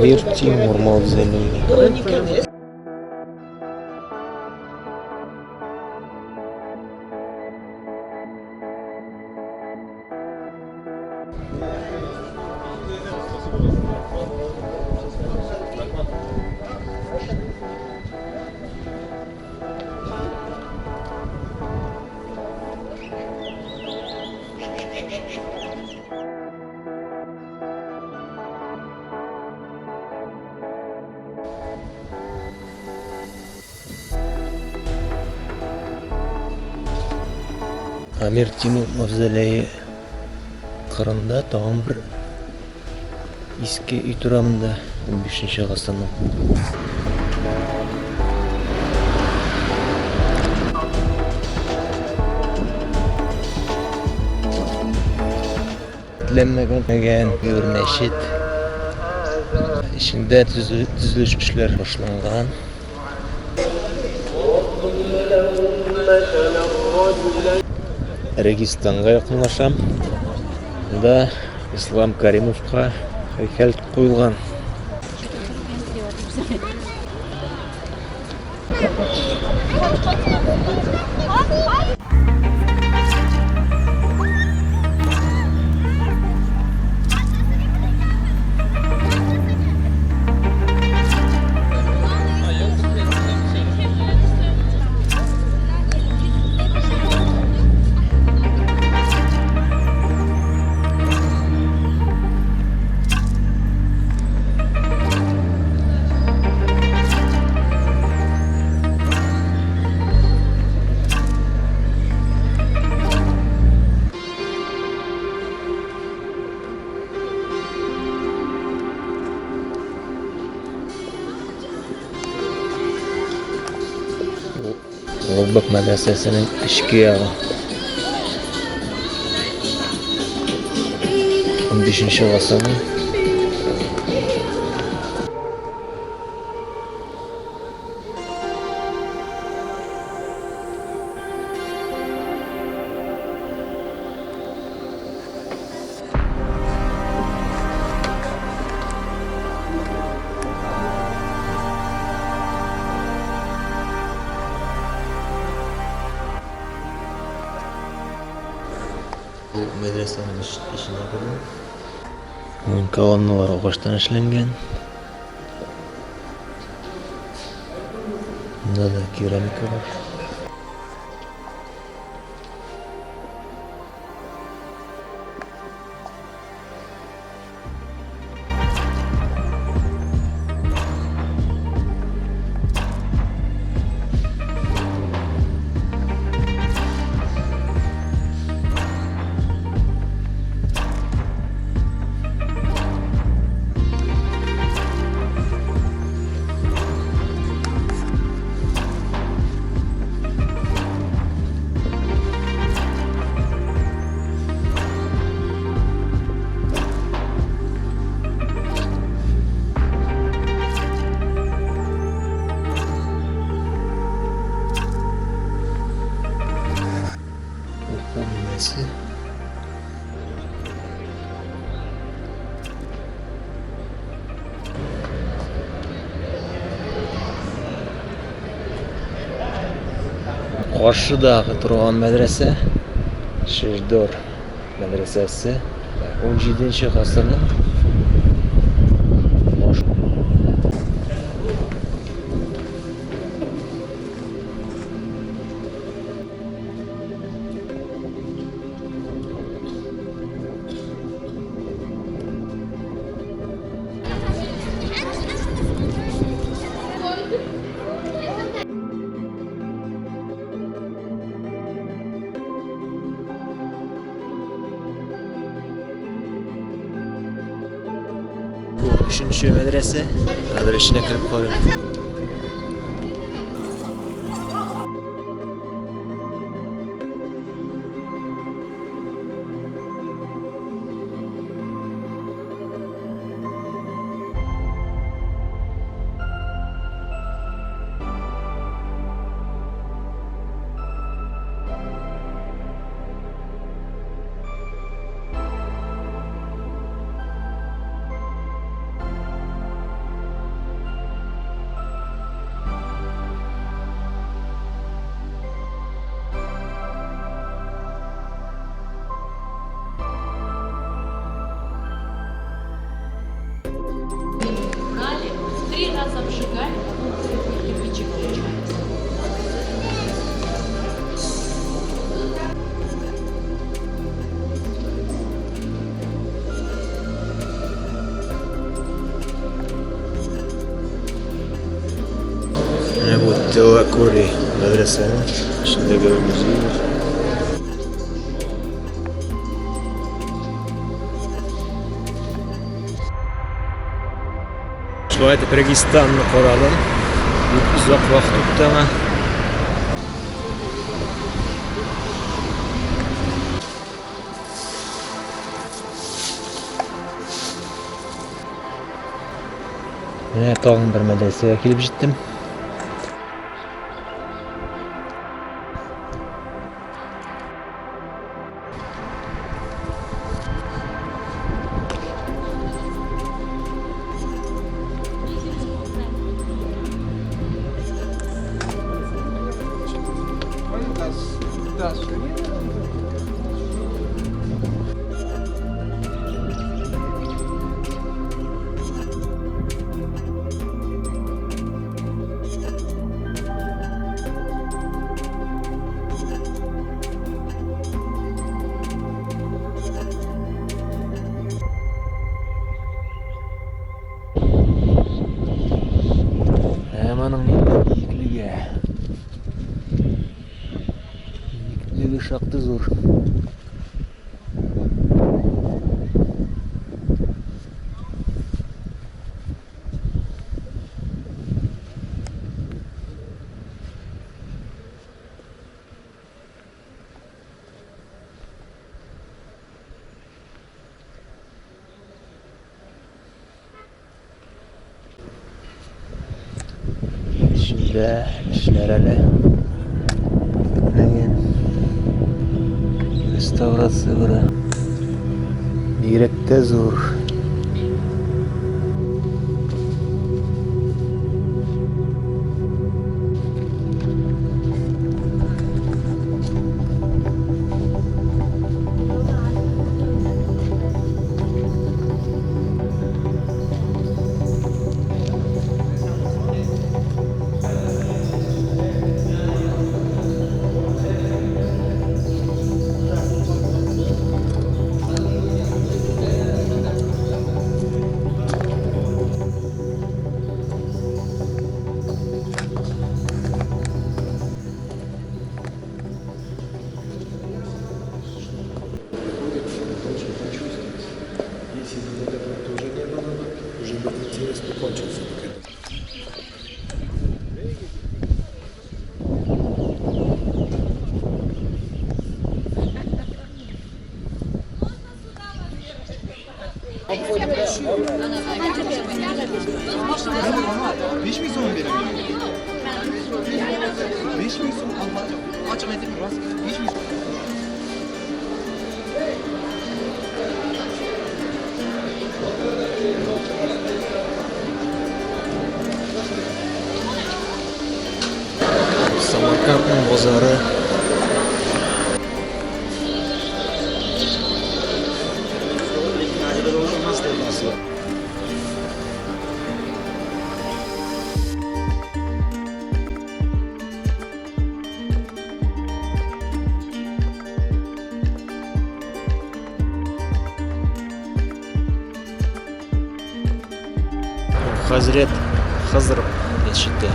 Әмир Тимур мавзолее. Әмир Тимур мавзолее кырында тагын бер иске өй тора монда, 15 гасырның. Этләнмәгән бер мәчет. Эчендә төзелеш эшләре башланган. Регистанга якынлашам. Монда Ислам Каримовка һәйкәл куелган. Улугбек мәдрәсәсенең эчке ягы. 15 гасырның. Бу мәдрәсәнең эченә кердем. Колонналар агачтан эшләнгән. Монда да керамика бар. Уку бүлмәсе. Каршыдагы торган мәдрәсә Шеждор мәдрәсәсе 17 гасырның баш. Бу өченче мәдрәсә. Хәзер эченә кереп карыйм. Раз обжигали, потом такие кирпичи получаются. Менә бу Теллакури мәдрәсәнең эчендәге музей бар. Шулай итеп Регистанны карадым. Бик озак вакыт үтте аңа. Менә тагын бер мәдрәсәгә килеп җиттем. Һәм аның нинди биеклеге. Биеклеге шактый зур. Эчендә эшләр әле бетмәгән. Реставрация бара. Бигрәк тә зур. Если бы вот этого тоже не было бы, уже бы интерес бы кончился бы к этому. Самаркандның базары. Хәзрәт Хызр мәчете.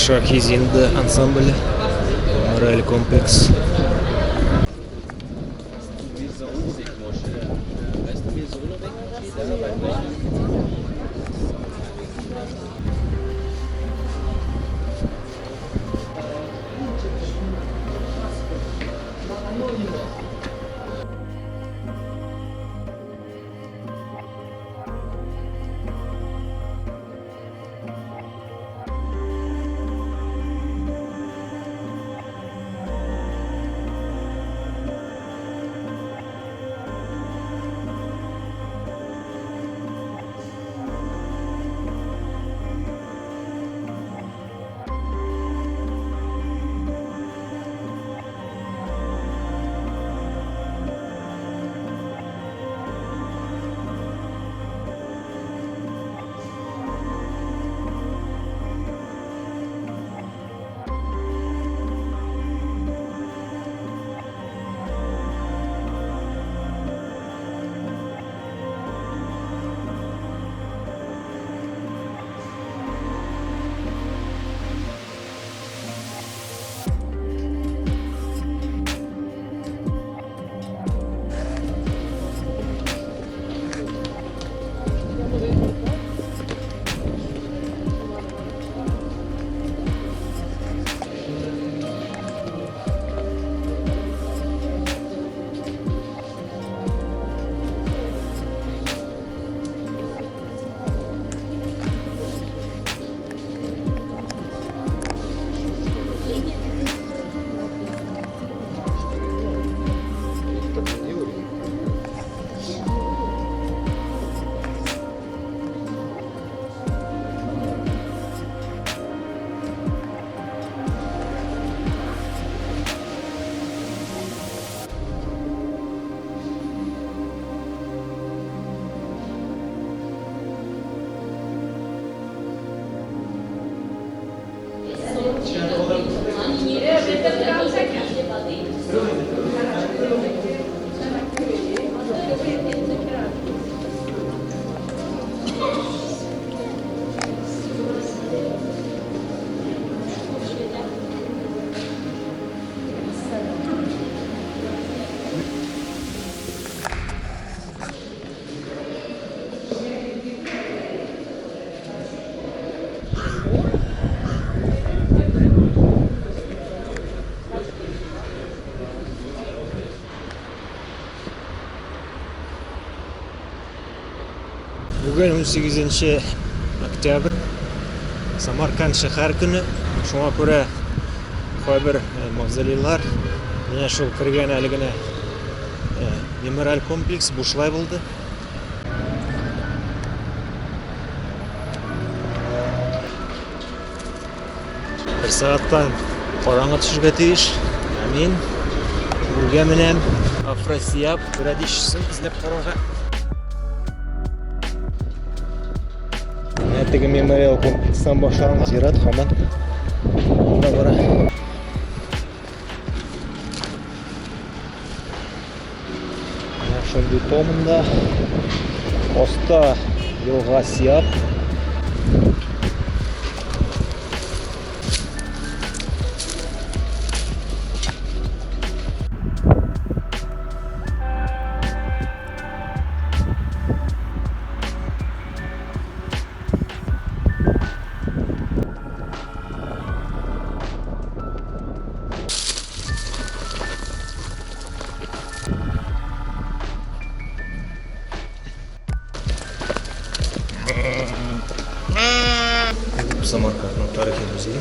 Шахи-Зинда ансамбле, мемориаль комплекс. Так не делали. Бүген 18 октябрь, Самарканд шәһәр көне. Шуңа күрә кайбер мавзолейлар, менә шул кергән әле генә мемориаль комплекс бушлай булды. Бер сәгатьтән караңгы төшергә тиеш. Ә мин үргә менәм. Афросиаб городищесын эзләп карарга. Менә теге мемориал комплекстан башланган зират һаман алда бара. Менә шундый томында оста елга Сиаб. Самаркандның тарихи музее.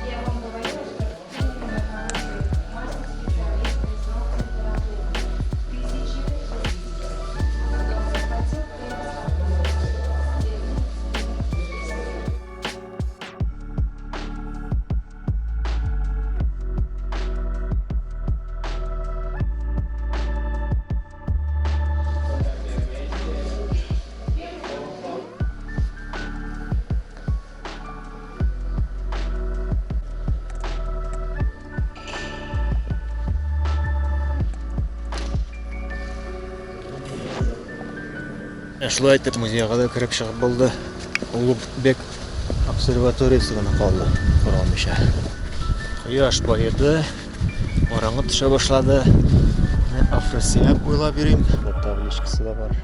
Я вам говорила, что именно хороший мастер-специалист признал литературу в 1900, когда он захватил крепость. Шулай итеп музейга да кереп чыгып булды. Улугбек обсерваториясе генә калды күрә алмыйча. Кояш баеды, караңгы төшә башлады. Менә Афросиаб уйлап йөрим. Табличкасы да бар.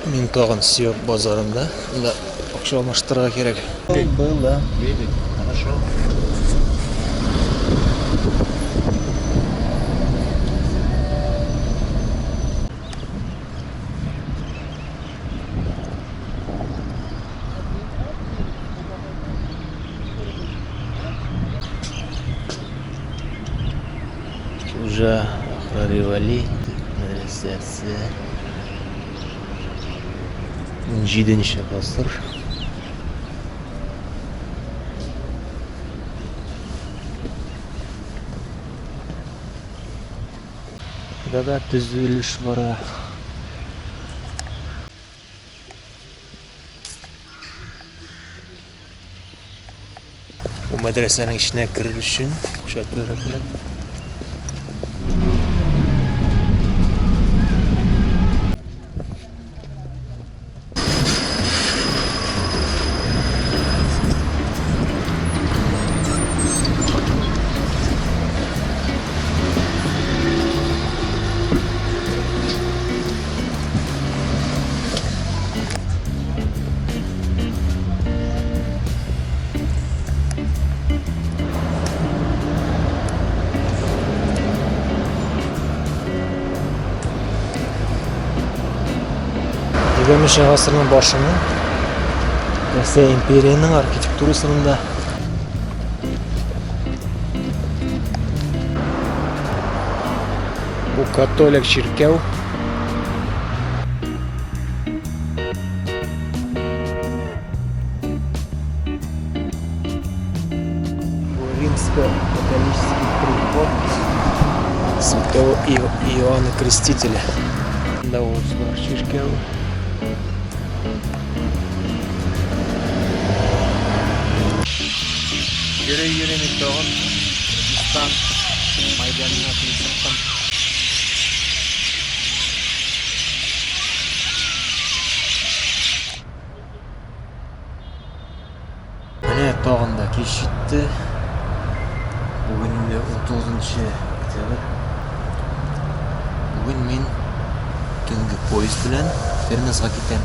Мин тагын Сиоп базарында. Монда акча алмаштырырга кирәк. Был, да. Видите? Хорошо. Уже Ахрари Вали мәдрәсәсе. 17 гасыр. Да да төзелеш бара. Бу мәдрәсәнең эченә керер өчен акча түләргә кирәк. Егерменче гасырның башының Россия империяның архитектурасының да Бу католик чиркәү. Бу римско-католический приход святого Иоанна Крестителя. Да, урыслар чиркәүе. Йөри-йөри мин тагын Регистан мәйданына килеп чыктым. Менә тагын да кич җитте. Бүген инде 19 октябрь. Бүген мин төнге поезд белән Термезга китәм.